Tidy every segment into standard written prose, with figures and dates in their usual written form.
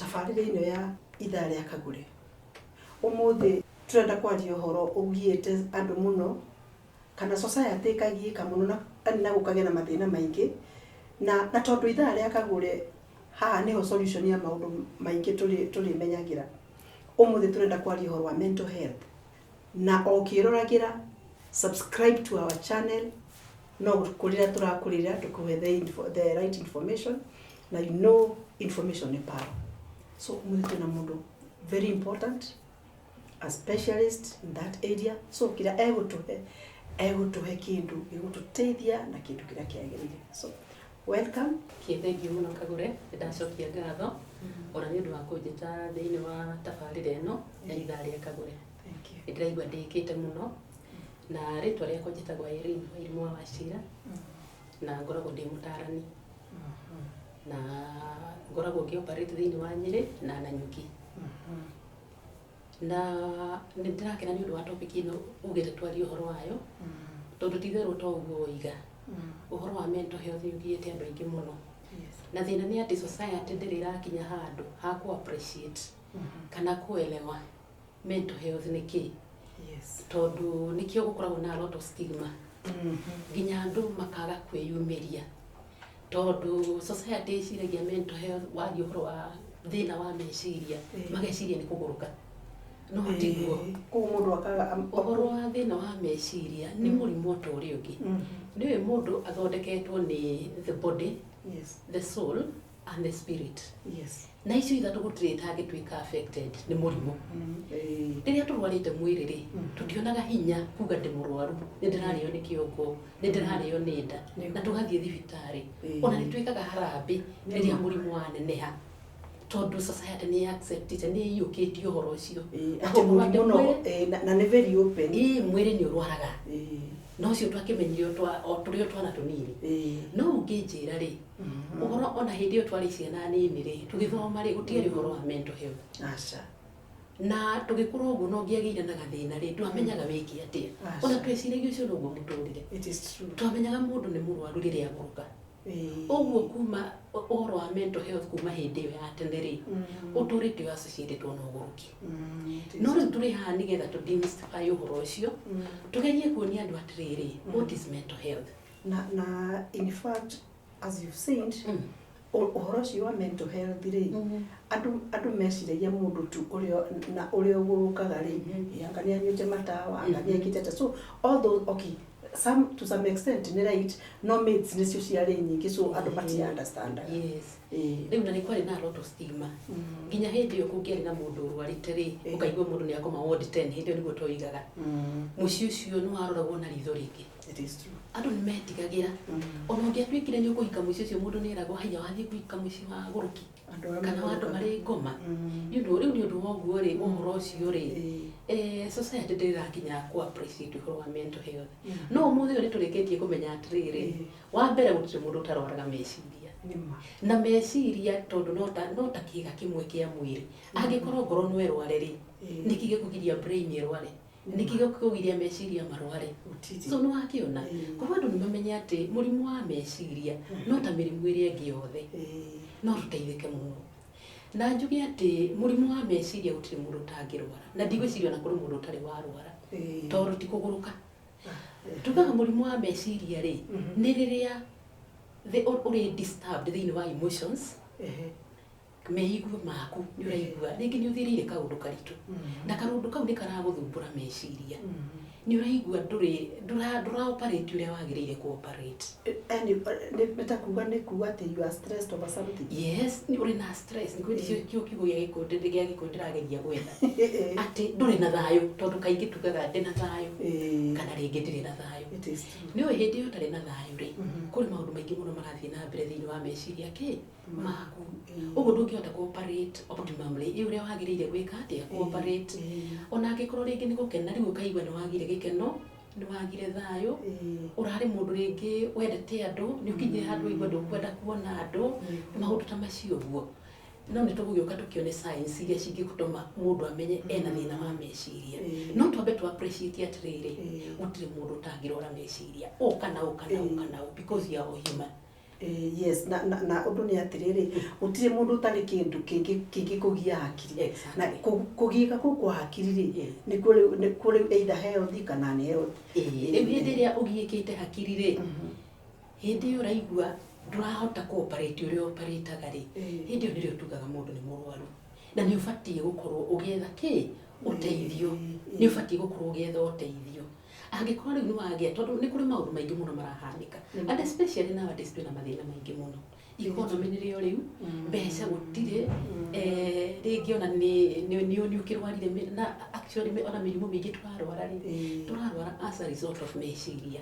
Tabarĩra ĩno ya Ithaa rĩa Kagũre. Ũmũthĩ tũrenda kwaria ũhoro ũgiĩte andũ mũno, kana society ĩkagiĩka mũno na na gũkagĩa na mathĩna maingĩ, na tondũ Ithaa rĩa Kagũre haha nĩho solution ya maũndũ maingĩ tũrĩmenyagĩra. Ũmũthĩ tũrenda kwaria ũhoro wa mental health. Na o ũkĩroragĩra, subscribe to our channel, no gũkũrĩra tũrakũrĩra tũkũhe the right information, na you know information nĩ power. So ũmũthĩ twĩna mũndũ very important, a specialist in that area, so kĩrĩa egũtũhe, egũtũhe kĩndũ gĩgũtũteithia na kĩndũ kĩrĩa kĩagĩrĩire. So welcome. Thengiũ mũno Kagũre, nĩ ndacokia ngatho ona nĩ ũndũ wa kũnjĩta thĩinĩ wa tabarĩra ĩno ya Ithaa rĩa Kagũre. Thank you. Nĩ ndĩraigua ndĩkĩte mũno, na rĩtwa rĩakwa njĩtagwo Irene Wairimũ wa Wachira, na ngoragwo ndĩ mũtarani, na ngoragwo ngĩ operate thĩinĩ wa Nyĩrĩ na Nanyuki. Na nĩ ndĩrakena nĩ ũndũ wa topic ĩno ugĩte twarie ũhoro wayo, tondũ ti itherũ to ũguo woiga. Ũhoro wa mental health nĩ ũgiĩte andũ aingĩ mũno. Na thĩna nĩ atĩ society ndĩrĩ ĩrakinya handũ ha kũ appreciate kana kuelewa mental health nĩ kĩ. Tondũ nĩkĩo gũkoragwo na a lot of stigma. Nginya andũ makaga kwĩyumĩria. Tondũ society ĩciragia mental health, waria ũhoro wa thĩna wa meciria, mageciria nĩ kũgũrũka. No tiguo. Koguo mũndũ akaga Ũhoro wa thĩna wa meciria nĩ mũrimũ o ta ũrĩa ũngĩ. Nĩũĩ mũndũ athondeketwo nĩ the body, the soul and the spirit. Na icio ithatũ gũtirĩ itangĩtuĩka affected nĩ mũrimũ. Rĩrĩa tũrwarĩte mwĩrĩ rĩ, tũtionaga hinya kuga ndĩ mũrwaru, nĩ ndĩrarĩo nĩ kĩongo, nĩ ndĩrarĩo nĩ nda, na tũgathiĩ thibitarĩ. Ona nĩ twĩkaga harambĩ rĩrĩa mũrimũ waneneha, tondũ society nĩ acceptĩte, nĩ ĩiyũkĩtie ũhoro ũcio. Atĩ mũrimũ no na nĩ very open. Ĩĩ, mwĩrĩ nĩ ũrwaraga. Na ũcio twakĩmenyire o tũrĩ o twana tũnini. No ũngĩnjĩra rĩ, ũhoro ona hĩndĩ ĩyo twarĩ ciana nini rĩ, tũgĩthoma rĩ, gũtiarĩ ũhoro wa mental health. Aca. Na tũgĩkũra ũguo no ũngĩagĩire na gathĩna rĩ, ndwamenyaga wĩke atĩa. Ona tweciragia ũcio noguo mũtũrĩre. It is true. Twamenyaga mũndũ nĩ mũrwaru rĩrĩa agũrũka. Ũguo kuma ũhoro wa mental health kuma hĩndĩ ĩyo ya tene rĩ, ũtũrĩte associated na ũgũrũki. No rĩu tũrĩ haha nĩgetha tũ demystify ũhoro ũcio, tũgerie kuonia andũ atĩrĩrĩ, what is mental health? Na in fact, as you've said, ũhoro ũcio wa mental health rĩ, andũ meciragia mũndũ tu ũrĩa na ũrĩa ũgũrũkaga rĩ, anga nĩ anyuĩte matawa, anga nĩ ekĩte atĩa. So all those, okay, some to some extent nĩ right, no myths nĩcio ciarĩ nyingĩ, so andũ mati understandaga. Rĩu na nĩ kwarĩ na a lot of stigma. Nginya hĩndĩ ĩyo kũngĩarĩ na mũndũ ũrwarĩte rĩ, ũkaigua mũndũ nĩ akoma ward 10, hĩndĩ ĩyo nĩguo twoigaga. Mũciĩ ũcio nĩ waroragwo na ritho rĩngĩ. It is true. Andũ nĩ metigagĩra. Ona ũngĩatuĩkire nĩ ũkũhika mũciĩ ũcio, mũndũ nĩ eragwo, "Haiya, wathiĩ kũhika mũciĩ wa agũrũki Andũ arĩa kana wa andũ magũrũkaga. Marĩ ngoma." Nĩ ũndũ rĩu, nĩ ũndũ wa ũguo rĩ, ũhoro ũcio rĩ, society ndĩrĩ ĩrakinya kũ appreciate ũhoro wa mental health. No ũmũthĩ ũyũ nĩ tũrĩkĩtie kũmenya atĩrĩrĩ, wa mbere, gũtirĩ mũndũ ũtarwaraga meciria. Nĩ ma. Na meciria, tondũ no ta kĩga kĩmwe kĩa mwĩrĩ, angĩkorwo ngoro no ĩrware rĩ, nĩkĩ gĩkũgiria brain ĩrware? Nĩkĩ gĩkũgiria meciria marware? Gũtirĩ. So nĩ wakĩona, koguo andũ nĩ mamenye atĩ mũrimũ wa meciria no ta mĩrimũ ĩrĩa ĩngĩ yothe. No tũteithĩke mũno. Na njuge atĩ mũrimũ wa meciria gũtirĩ mũndũ ũtangĩrwara, na ndigwĩciria ona kũrĩ mũndũ ũtarĩ warwara, tondũ ti kũgũrũka. Tugaga mũrimũ wa meciria rĩ, nĩ rĩrĩa ũrĩ disturbed thĩinĩ wa emotions, meiguo maku, nĩ ũraigua rĩngĩ nĩ ũthirĩire kaũndũ karitũ, na kaũndũ kau nĩ karagũthumbũra meciria, nĩ ũraigua ndũrĩ ndũra operate ũrĩa wagĩrĩire kũ operate. Yaani nĩ ta kuga, nĩ kuga atĩ you are stressed over something. Yes, nĩ ũrĩ na stress. Nĩ kwĩ kĩo kiugo gĩa Gĩkũyũ ndĩrageria gwetha, atĩ ndũrĩ na thayũ, tondũ kaingĩ tugaga ndĩ na thayũ kana rĩngĩ ndirĩ na thayũ. It is true. Nĩ ũĩ hĩndĩ ĩyo ũtarĩ na thayũ rĩ, kũrĩ maũndũ maingĩ mũno marathiĩ na mbere thĩinĩ wa meciria kĩ maku. Ũguo ndũngĩhota kũ operate optimally ĩ ũrĩa wagĩrĩire gwĩka atĩa, kũ operate. Ona angĩkorwo rĩngĩ nĩ gũkena, rĩu ũkaigua nĩ wagire gĩkeno, nĩ wagire thayũ. Ũrarĩ mũndũ rĩngĩ wendete andũ, nĩ ũkinyire handũ waigua ndũkwenda kuona andũ, maũndũ ta macio ũguo. No nĩ tũgũgĩũka tũkĩone signs iria cingĩtũma mũndũ amenye ena thĩna wa meciria. No twambe tũ appreciate atĩrĩrĩ, gũtirĩ mũndũ ũtangĩrwara meciria, ũ kana ũ kana ũ kana ũ, because you are all human. Yes, na ũndũ nĩ atĩrĩrĩ, gũtirĩ mũndũ ũtarĩ kĩndũ kĩngĩkũgia hakiri. Na kũgiĩka kũu kwa hakiri rĩ, nĩkuo rĩu either healthy kana nĩ healthy. Rĩu hĩndĩ ĩrĩa ũgiĩkĩte hakiri rĩ, hĩndĩ ĩyo ũraigua ndũrahota kũ operate ũrĩa operataga rĩ, hĩndĩ ĩyo nĩrĩo tugaga mũndũ nĩ mũrwaru. Na nĩ ũbatiĩ gũkorwo ũgĩetha kĩ? Ũteithio. Nĩ ũbatiĩ gũkorwo ũgĩetha ũteithio. Angĩkorwo rĩu nĩ wagĩa, tondũ nĩ kũrĩ maũndũ maingĩ mũno marahanĩka. And especially nowadays twĩna mathĩna maingĩ mũno. Economy nĩrĩo rĩu, mbeca gũtirĩ, rĩngĩ ona nĩ ũkĩrwarire, na actually ona mĩrimũ mĩingĩ tũrarwara rĩ, tũrarwara as a result of meciria.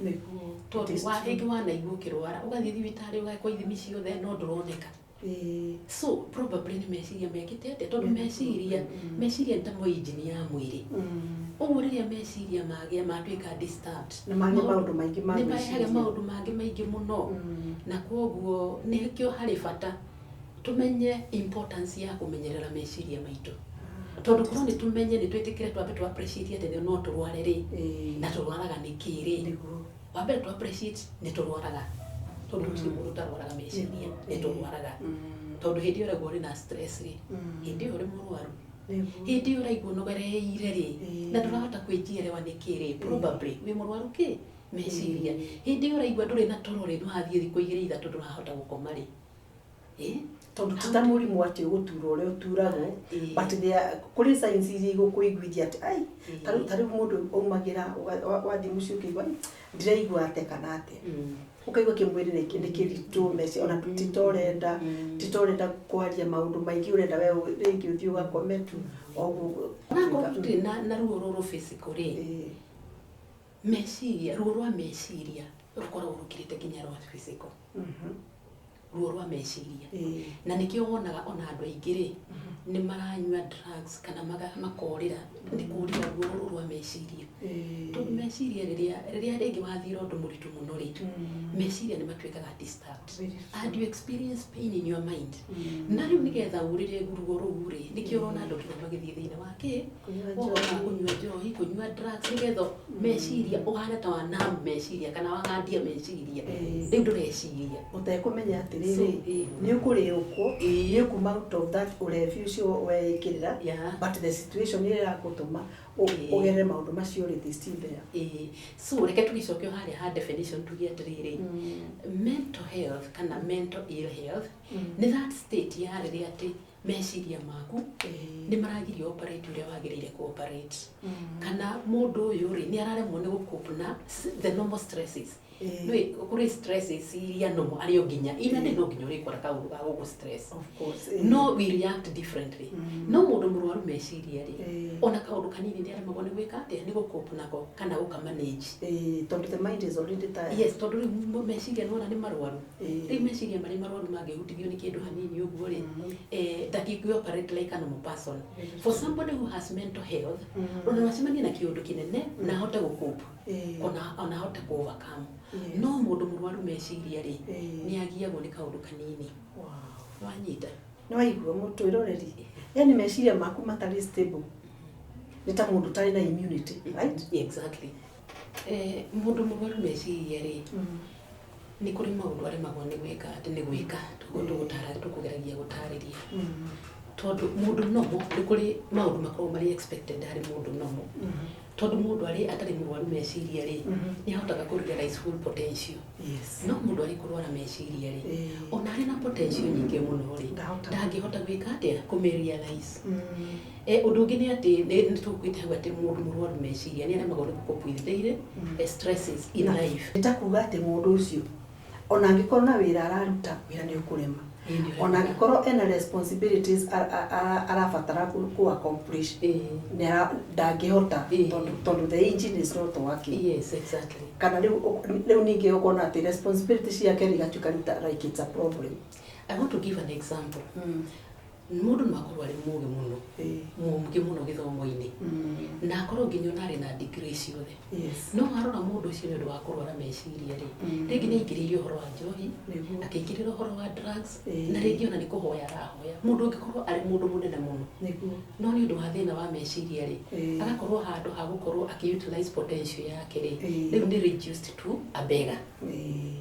Tondũ rĩngĩ wanaigua ũkĩrwara, ũgathiĩ thibitarĩ ũgekwo ithimi ciothe no ndũroneka. So probably nĩ meciria mekĩte atĩa, tondũ meciria nĩ ta mo engine ya mwĩrĩ. Ũguo rĩrĩa meciria magĩa matuĩka disturbed, nĩ magĩa maũndũ maingĩ ma nĩ marehaga maũndũ mangĩ maingĩ mũno. Na kwoguo nĩkĩo harĩ bata tũmenye importance ya kũmenyerera meciria maitũ. Tondũ korwo nĩ tũmenye, nĩ twĩtĩkĩre, twambe tũ appreciate atĩ no tũrware rĩ, na tũrwaraga nĩkĩ rĩ. Wa mbere tũ appreciate nĩ tũrwaraga, tondũ gũtirĩ mũndũ ũtarwaraga meciria, nĩ tũrwaraga. Tondũ hĩndĩ ĩyo ũraigua ũrĩ na stress rĩ, hĩndĩ ĩyo ũrĩ mũrwaru. Hĩndĩ ĩyo ũraigua ũnogereire rĩ, na ndũrahota kwĩnjiĩrewa nĩkĩ rĩ, probably wĩ mũrwaru kĩ? Meciria. Hĩndĩ ĩyo ũraigua ndũrĩ na toro rĩ, nĩwathiĩ thikũ igĩrĩ ithatũ ndũrahota gũkoma rĩ. Tondũ ti ta mũrimũ atĩ ũgũtura ũrĩa ũturagwo, but kũrĩ signs iria igũkũiguithia atĩ ai, ta rĩu mũndũ aumagĩra wathiĩ mũciĩ ũkĩigua ndĩraigua atĩa kana atĩa. Ũkaigua kĩmwĩrĩ nĩ kĩritũ, meciria ona ti ta ũrenda kwaria maũndũ maingĩ, ũrenda we rĩngĩ ũthiĩ ũgakome tu ũguo. Onakorwo tũtirĩ na ruo rũrũ physical rĩ, meciria, ruo rwa meciria rũkoragwo rũkĩrĩte nginya rwa physical. Ruo rwa meciria. Na nĩkĩo wonaga ona andũ aingĩ rĩ, nĩ maranyua drugs kana makorĩra, nĩ kũrĩra ruo rũrũ rwa meciria. Tondũ meciria rĩrĩa rĩngĩ wathiĩra ũndũ mũritũ mũno rĩ, meciria nĩ matuĩkaga disturbed. And you experience pain in your mind. Na rĩu nĩgetha ũrĩre ruo rũu rĩ, nĩkĩo ũrona andũ nginya magĩthiĩ thĩinĩ wa kĩ? Ũhoro wa kũnyua njohi, kũnyua drugs, nĩgetha meciria ũhane ta wa numb meciria kana wagandia meciria. Rĩu ndũreciria. Ũtekũmenya atĩrĩrĩ, nĩ ũkũrĩũkwo, nĩ ũkuma out of that ũrebi ũcio weĩkĩrĩra, but the situation ĩrĩa ĩragũtũma ũgerere maũndũ macio rĩ, they still there. So reke tũgĩcoke harĩa ha definition tuge atĩrĩrĩ, mental health kana mental ill health nĩ that state ya rĩrĩa atĩ meciria maku nĩ maragirio operate ũrĩa wagĩrĩire kũ operate. Kana mũndũ ũyũ rĩ, nĩ araremwo nĩ gũ cope na the normal stresses. Nĩ kũrĩ stresses iria normal arĩ o nginya ina nĩ no nginya ũrĩkora kaũndũ ga gũkũ stress. Of course. No we react differently. No mũndũ mũrwaru meciria rĩ, ona kaũndũ kanini nĩ aremagwo nĩ gwĩka atĩa, nĩ gũ cope nako kana gũka manage. Tondũ the mind is already tired. Yes, tondũ rĩu meciria nĩwona nĩ marwaru. Rĩu meciria marĩ marwaru mangĩhutithio nĩ kĩndũ hanini ũguo rĩ, ndangĩ operate like a normal person. For somebody who has mental health, ona no acemanie na kĩũndũ kĩnene na ahote gũ cope. Ona ahote kũ overcome. No mũndũ mũrwaru meciria rĩ, nĩ agiagwo nĩ kaũndũ kanini. Wanyita? Nĩ waigua mũtwĩroreri? Yaani meciria maku matarĩ stable. Nĩ ta mũndũ ũtarĩ na immunity, right? Exactly. Mũndũ mũrwaru meciria rĩ, nĩ kũrĩ maũndũ aremagwo nĩ gwĩka atĩ nĩ gwĩka, tũkũgeragia gũtarĩria. Tondũ mũndũ normal, nĩ kũrĩ maũndũ makoragwo marĩ expected harĩ mũndũ normal. Tondũ mũndũ arĩ atarĩ mũrwaru meciria rĩ, nĩ ahotaga kũ realize full potential. No mũndũ arĩ kũrwara meciria rĩ, ona arĩ na potential nyingĩ mũno rĩ, ndangĩhota gwĩka atĩa kũmĩ realize. Ũndũ ũngĩ nĩ atĩ, nĩ tũkwĩte hau atĩ mũndũ mũrwaru meciria nĩ aremagwo nĩ gũ cope with daily stresses in life. Nĩ ta kuga atĩ mũndũ ũcio ona angĩkorwo na wĩra araruta, wĩra nĩ ũkũrema. Ona angĩkorwo ena responsibilities arabatara ku accomplish, ndangĩhota tondũ the engine is not working. Yes, exactly. Kana rĩu ningĩ ũkona atĩ responsibility ciake rĩ igatuĩka rĩu ta like it's a problem. I want to give an example. Mũndũ no akorwo arĩ mũgĩ mũno, mũgĩ mũno gĩthomo-inĩ, na akorwo nginya ona arĩ na degree ciothe, no warora mũndũ ũcio nĩ ũndũ wa kũrwara meciria rĩ, rĩngĩ nĩ aingĩrĩire ũhoro wa njohi, akĩingĩrĩra ũhoro wa drugs, na rĩngĩ ona nĩ kũhoya arahoya. Mũndũ ũngĩkorwo arĩ mũndũ mũnene mũno, no nĩ ũndũ wa thĩna wa meciria rĩ, agakorwo handũ ha gũkorwo akĩ-utilize potential yake rĩ, rĩu nĩ reduced to a beggar.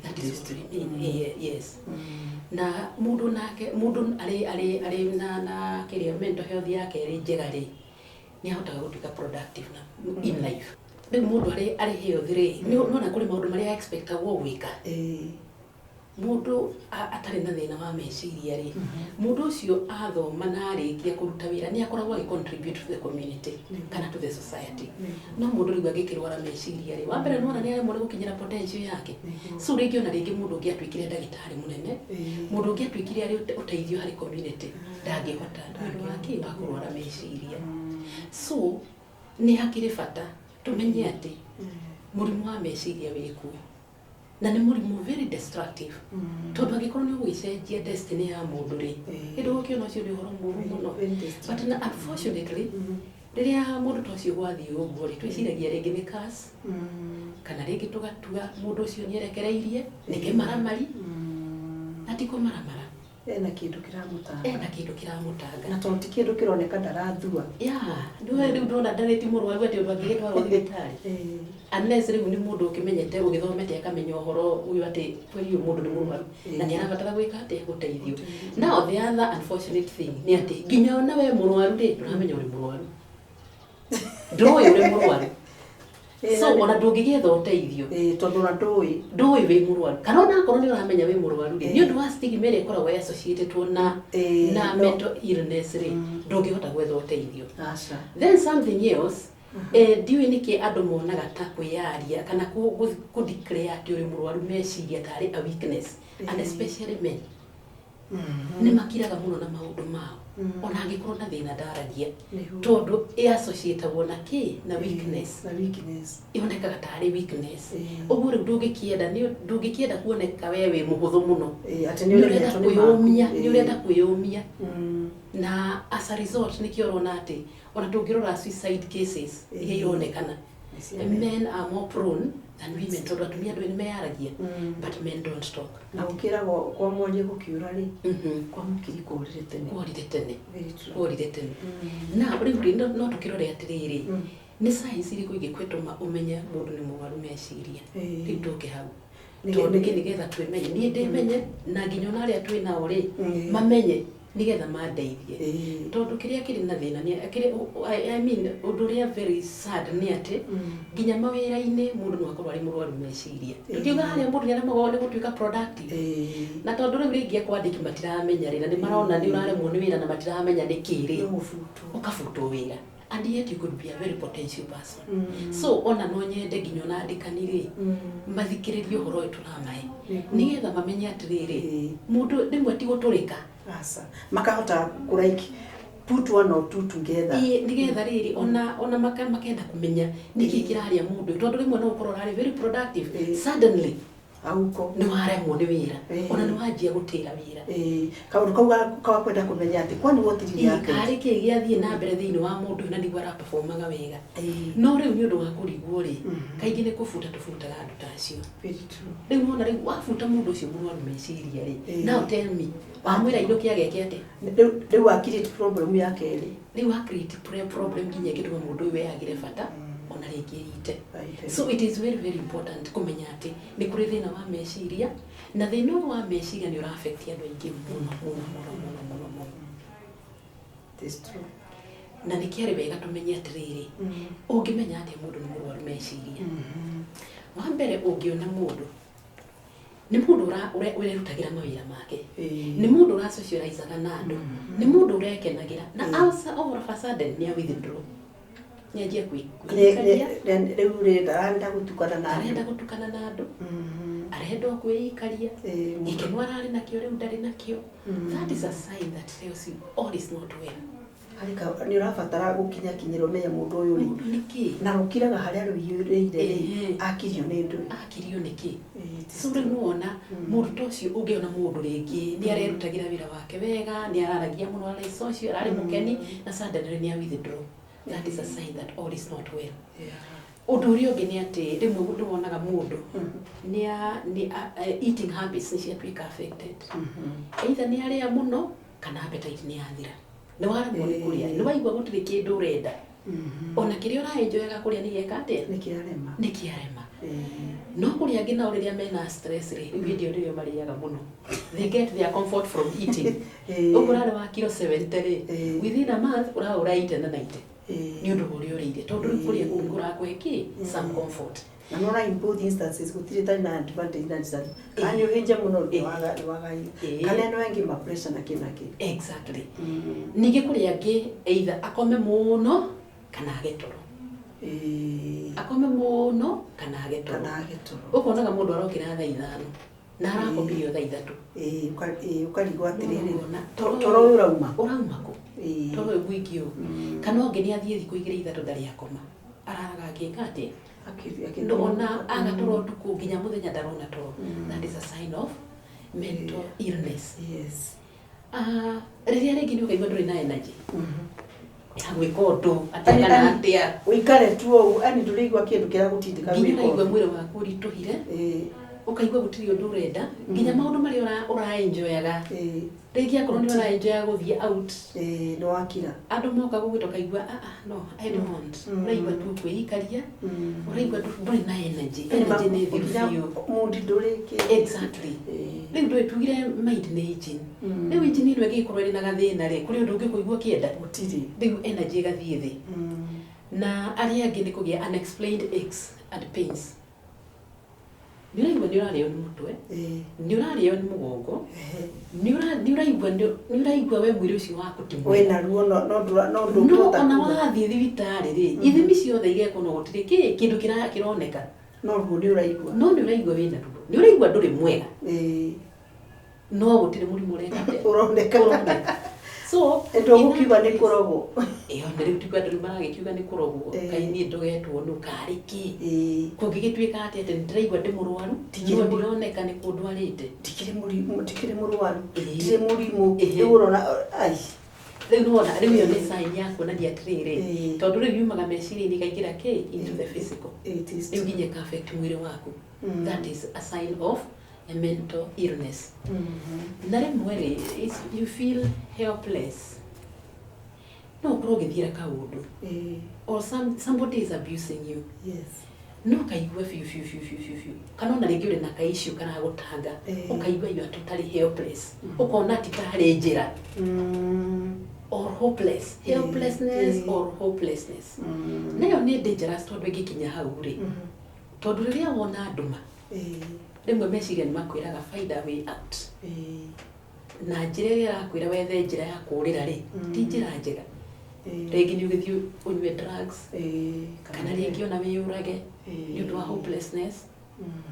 That is what we mean. Yes. Na mũndũ nake, mũndũ arĩ na kĩrĩa, mental health yake ĩrĩ njega rĩ, nĩ ahotaga gũtuĩka productive na in life. Rĩu mũndũ arĩ healthy rĩ, nĩ nona kũrĩ maũndũ marĩa expectagwo gwĩka. Mũndũ atarĩ na thĩna wa meciria rĩ, mũndũ ũcio athoma na arĩkia kũruta wĩra, nĩ akoragwo agĩ contribute to the community kana to the society. No mũndũ rĩu angĩkĩrwara meciria rĩ, wa mbere nĩwona nĩ aremwo nĩ gũkinyĩra potential yake. So rĩngĩ ona rĩngĩ mũndũ ũngĩ atuĩkire ndagĩtarĩ mũnene, mũndũ ũngĩ atuĩkire arĩ ũteithio harĩ community, ndangĩhota nĩ ũndũ wa kĩ? Wa kũrwara meciria. So nĩ hakĩrĩ bata tũmenye atĩ mũrimũ wa meciria wĩkuo, na nĩ mũrimũ very destructive, tondũ angĩkorwo nĩ ũgũgĩcenjia destiny ya mũndũ rĩ, hĩndĩ ũgũkĩona ũcio nĩ ũhoro mũru mũno. Very destructive. But na unfortunately, rĩrĩa mũndũ ta ũcio gwathiĩ ũguo rĩ, twĩciragia rĩngĩ nĩ curse, kana rĩngĩ tũgatua mũndũ ũcio nĩ erekereirie, nĩ kĩmaramari, na ti kũmaramara. Ena kĩndũ kĩramũtanga. Ena kĩndũ kĩramũtanga. Na tondũ ti kĩndũ kĩroneka, ndarathua. Ya, ndũĩ rĩu ndona ndarĩ ti mũrwaru atĩ ũndũ angĩgĩtwarwo thibitarĩ, unless rĩu nĩ mũndũ ũkĩmenyete, ũgĩthomete, akamenya ũhoro ũyũ atĩ kweli ũyũ mũndũ nĩ mũrwaru na nĩ arabatara gwĩka atĩa? Gũteithio. Now the other unfortunate thing nĩ atĩ nginya ona we mũrwaru rĩ, ndũramenya ũrĩ mũrwaru, ndũĩ ũrĩ mũrwaru. So ona ndũngĩgĩetha ũteithio. Tondũ ona ndũĩ. Ndũĩ wĩ mũrwaru, kana ona akorwo nĩ ũramenya wĩ mũrwaru rĩ, nĩ ũndũ wa stigma ĩrĩa ĩkoragwo associated na na no. mental illness rĩ, ndũngĩhota gwetha ũteithio. Aca. Then something else, ndiũĩ nĩkĩ andũ monaga ta kwĩyaria kana kũ declare atĩ ũrĩ mũrwaru meciria tarĩ a weakness, and especially men nĩ makiraga mũno na maũndũ mao. Ona angĩkorwo na thĩna, ndaragia, tondũ ĩassociatagwo na kĩ? Na weakness. Na weakness. Ĩonekaga tarĩ weakness. Ũguo rĩu ndũngĩkĩenda, ndũngĩkĩenda kuoneka we wĩ mũhũthũ mũno. Atĩ nĩ nĩ ũrenda ũremetwo nĩ kwĩyũmia, maku. nĩ ũrenda kwĩyũmia. Na as a result, nĩkĩo ũrona atĩ ona tũngĩrora suicide cases iria ironekana, men are more prone than women, tondũ atumia andũ nĩ meyaragia, but men don't talk. Na gũkĩragwo kwa mwaria gũkĩũra rĩ, kwa mũkiri kũrire tene. Kworire tene. Very true. Kworire tene. Na rĩu rĩ, no tũkĩrore atĩrĩrĩ, nĩ signs irĩkũ ingĩkwĩtũma ũmenye mũndũ nĩ mũrwaru meciria? Rĩu tũke hau, tondũ nĩgetha twĩmenye, niĩ ndĩmenye, na nginya ona arĩa twĩ nao rĩ, mamenye nĩgetha mandeithie. Tondũ kĩrĩa kĩrĩ na thĩna nĩ kĩrĩa, I mean, ũndũ ũrĩa very sad nĩ atĩ nginya mawĩra-inĩ mũndũ no akorwo arĩ mũrwaru meciria. Tũkiuga harĩa mũndũ nĩaremagwo nĩ gũtuĩka productive, na tondũ rĩu rĩngĩ akwandĩki matiramenya rĩ, na nĩ marona nĩ ũraremwo nĩ wĩra na matiramenya nĩ kĩ rĩ, Nĩ gũbutwo. Ũkabutwo wĩra, and yet you could be a very potential person. So ona no nyende nginya ona andĩkani rĩ, mathikĩrĩrie ũhoro ũyũ tũramahe, nĩgetha mamenye atĩrĩrĩ, mũndũ rĩmwe ti gũtũrĩka. Aca, makahota kũ like put one or two together. Ĩĩ, nĩgetha rĩrĩ ona makenda kũmenya nĩkĩ kĩrarĩa mũndũ ũyũ, tondũ rĩmwe no ũkorwo ũrarĩ very productive, suddenly auko nĩ waremwo nĩ wĩra, ona nĩ wanjia gũtĩra wĩra. Kaũndũ kau ga kwenda kũmenya atĩ kwani what really happened? Karĩ kĩ gĩathiĩ na mbere thĩinĩ wa mũndũ ũyũ na nĩguo araperformaga wega? No rĩu nĩ ũndũ wa kũrigwo rĩ, kaingĩ nĩ kũbuta tũbutaga andũ ta acio. Very true. Rĩu wona rĩu wabuta mũndũ ũcio mũrwaru meciria rĩ, now tell me, wamwĩra inũke ageke atĩa? Rĩu wa create problem ya kerĩ. Rĩu wa create problem nginya ĩngĩtũma mũndũ ũyũ eyagĩre bata, ona rĩngĩ ite. So it is very very important kũmenya atĩ nĩ kũrĩ thĩna wa meciria, na thĩna ũyũ wa meciria nĩ ũra affect andũ aingĩ mũno mũno mũno mũno mũno mũno. It is true. Na nĩ kĩarĩ wega tũmenye atĩrĩrĩ, ũngĩmenya atĩa mũndũ nĩ mũrwaru meciria? Wa mbere, ũngĩona mũndũ nĩ mũndũ ũrerutagĩra mawĩra make, nĩ mũndũ ũrasocializaga na andũ, nĩ mũndũ ũrekenagĩra, na all of a sudden nĩ a withdraw, nĩ anjia kwĩikaria. Rĩu rĩ, ndarenda gũtukana na arenda andũ. Gũtukana na andũ, arenda o kwĩikaria. Gĩkeno ararĩ nakĩo rĩu ndarĩ nakĩo. That is a sign that tells you all is not well. Harĩ nĩ ũrabatara gũkinyakinyĩra ũmenye mũndũ ũyũ rĩ, Mũndũ nĩkĩ na rũkiraga harĩa rũiyũrĩire rĩ, akirio nĩ ndũ. Akirio nĩkĩ? So rĩu nĩwona mũndũ ta ũcio, ũngĩona mũndũ rĩngĩ nĩ arerutagĩra wĩra wake wega, nĩ araragia mũno, ararĩ social, ararĩ mũkeni, na suddenly nĩ a withdraw, that is a sign that all is not well. Ũndũ ũrĩa ũngĩ nĩ atĩ rĩmwe nĩ wonaga mũndũ nĩ eating habits nĩ ciatuĩka affected, either nĩ arĩa mũno kana appetite nĩ yathira, nĩ waremwo nĩ kũrĩa, nĩ waigua gũtirĩ kĩndũ ũrenda, ona kĩrĩa ũraenjoyaga kũrĩa nĩ gĩeka atĩa? Nĩ kĩarema. Nĩ kĩarema. No kũrĩ angĩ nao rĩrĩa mena stress rĩ, rĩu hĩndĩ ĩyo nĩrĩo marĩaga mũno. They get their comfort from eating. Ũguo ũrarĩ wa kiro 70 rĩ, within a month ũraũra 80 na 90 nĩ ũndũ wa ũrĩa ũrĩire, tondũ rĩu kũrĩa kũu nĩ kũrakũhe kĩ? Some comfort. Na nona in both instances gũtirĩ tarĩ na advantage na disadvantage. Kana nĩ ũhĩnje mũno, nĩ waga, kana ĩno ĩngĩ ma pressure na kĩ na kĩ. Exactly. Ningĩ kũrĩ angĩ either akome mũno kana age toro. Akome mũno kana age toro. Kana age toro. Ũkonaga mũndũ arokĩra thaa 5 na arakomire o thaa 3. Ũkarigwo atĩrĩrĩ, Ũkona, toro ũyũ ũrauma? Ũrauma kũ? Toro ũyũ mũingĩ ũũ. Kana ũngĩ nĩ athiĩ thikũ 2 3 ndarĩ akoma, araraga agĩka atĩa? No ona aga toro ũtukũ nginya mũthenya ndarona toro. That is a sign of mental illness. Ah, rĩrĩa rĩngĩ nĩ ũkaigua ndũrĩ na energy ya gwĩka ũndũ atĩa kana atĩa. Ũikare tu ũũ, yani ndũrĩigua kĩndũ kĩragũtindĩka nginya gwĩka ũraigua ũndũ. Mwĩrĩ waku ũritũhire, ũkaigua gũtirĩ ũndũ ũrenda, nginya maũndũ marĩa ũraenjoyaga, rĩngĩ akorwo nĩ ũraenjoya gũthiĩ out, Nĩ wakira. Andũ moka gũgwĩta ũkaigua, "Ah, ah, no, I don't want." Ũraigua tu kwĩikaria, ũraigua ndũrĩ na energy, energy nĩ thiru biũ. Mundi ndũrĩ kĩ. Exactly. Rĩu ndũĩ tugire mind nĩ engine. Rĩu engine ĩno ĩngĩkorwo ĩrĩ na gathĩna rĩ, kũrĩ ũndũ ũngĩkũigua ũkĩenda? Gũtirĩ. Rĩu energy ĩgathiĩ thĩ. Na arĩa angĩ nĩ kũgĩa unexplained aches and pains. Nĩ ũraigua nĩ ũrarĩo nĩ mũtwe, nĩ ũrarĩo nĩ mũgongo, nĩ ũraigua we mwĩrĩ ũcio waku ti mwega. Wĩna ruo no No ndũngĩhota ona kuga. Wathiĩ thibitarĩ rĩ, ithimi ciothe igekwo no gũtirĩ kĩ kĩndũ kĩroneka. No ruo nĩ ũraigua. No nĩ ũraigua wĩna ruo, nĩ ũraigua ndũrĩ mwega, no gũtirĩ mũrimũ ũreka atĩa? Ũroneka. Ũroneka. So Ndũgũkiuga nĩ kũrogwo. Ĩyo nĩ rĩu tiguo andũ rĩu maragĩkiuga nĩ kũrogwo. Kaĩ niĩ ndogetwo nũ karĩ kĩ? Kũngĩgĩtuĩka atĩa atĩ nĩndĩraigua ndĩ mũrwaru, no ndironeka nĩ kũ ndwarĩte? Ndikĩrĩ mũrimũ, ndikĩrĩ mũrwaru, ndirĩ mũrimũ. Rĩu ũrona ai. Rĩu nĩwona rĩu ĩyo nĩ sign ya kuonania atĩrĩrĩ, tondũ rĩu yumaga meciria-inĩ ĩkaingĩra kĩ? Into the physical. It is Rĩu nginya ĩka affect mwĩrĩ waku. That is a sign of a mental illness. Na rĩmwe rĩ, you feel helpless. No ũkorwo ũgĩthiĩra kaũndũ or somebody is abusing you, no kaigua biũ biũ biũ biũ biũ biũ, kana ona rĩngĩ ũrĩ na kaissue karagũtanga, ũkaigua you are totally helpless, ũkona ti tarĩ njĩra, or hopeless, helplessness or hopelessness. Nayo nĩ dangerous tondũ ĩngĩkinya hau rĩ, tondũ rĩrĩa wona nduma, rĩmwe meciria nĩ makwĩraga find a way out, na njĩra ĩrĩa ĩrakwĩra wethe njĩra ya kũũrĩra rĩ, ti njĩra njega. Rĩngĩ nĩ ũgĩthiĩ ũnyue drugs, kana rĩngĩ ona wĩyũrage nĩ ũndũ wa hopelessness.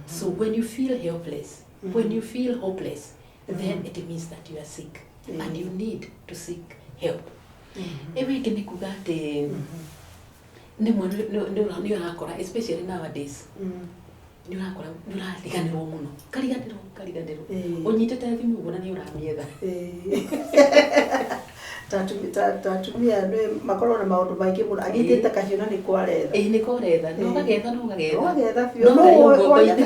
So when you feel helpless, when you feel hopeless, then it means that you are sick and you need to seek help. Ĩyo ĩngĩ nĩ kuga atĩ nĩmwe nĩ ũrakora, especially nowadays, nĩ ũrakora nĩ ũrariganĩrwo mũno, kariganĩrwo kariganĩrwo, ũnyitĩte thimũ ũguo na nĩ ũramĩetha. Ta atumia nĩ makoragwo na maũndũ maingĩ mũno, anyitĩte kahiũ na nĩ kwaretha. Ĩĩ, nĩ koretha, no ũgagetha, no ũgagetha. Ũgagetha biũ. No No karĩ o guoko-inĩ.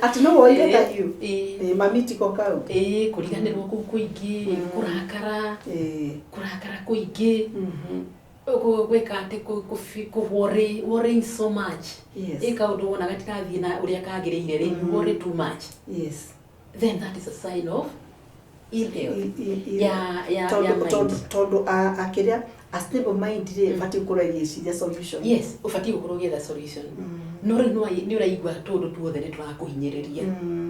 Atĩ no woire kahiũ. Ĩĩ. Mami tiko kau. Ĩĩ, kũriganĩrwo kũu kũingĩ, kũrakara, kũrakara kũingĩ, gwĩka atĩ kũ worry, worrying so much. Ĩ kaũndũ wona gatirathiĩ na ũrĩa kagĩrĩire rĩ, you worry too much, then that is a sign of ill health ya Tondũ mind. Tondũ akĩrĩa a stable mind rĩ, ĩbatiĩ gũkorwo ĩgĩciria solution. Yes, ũbatiĩ gũkorwo ũgĩetha solution, no rĩu nĩ ũraigua tũndũ tuothe nĩ tũrakũhinyĩrĩria.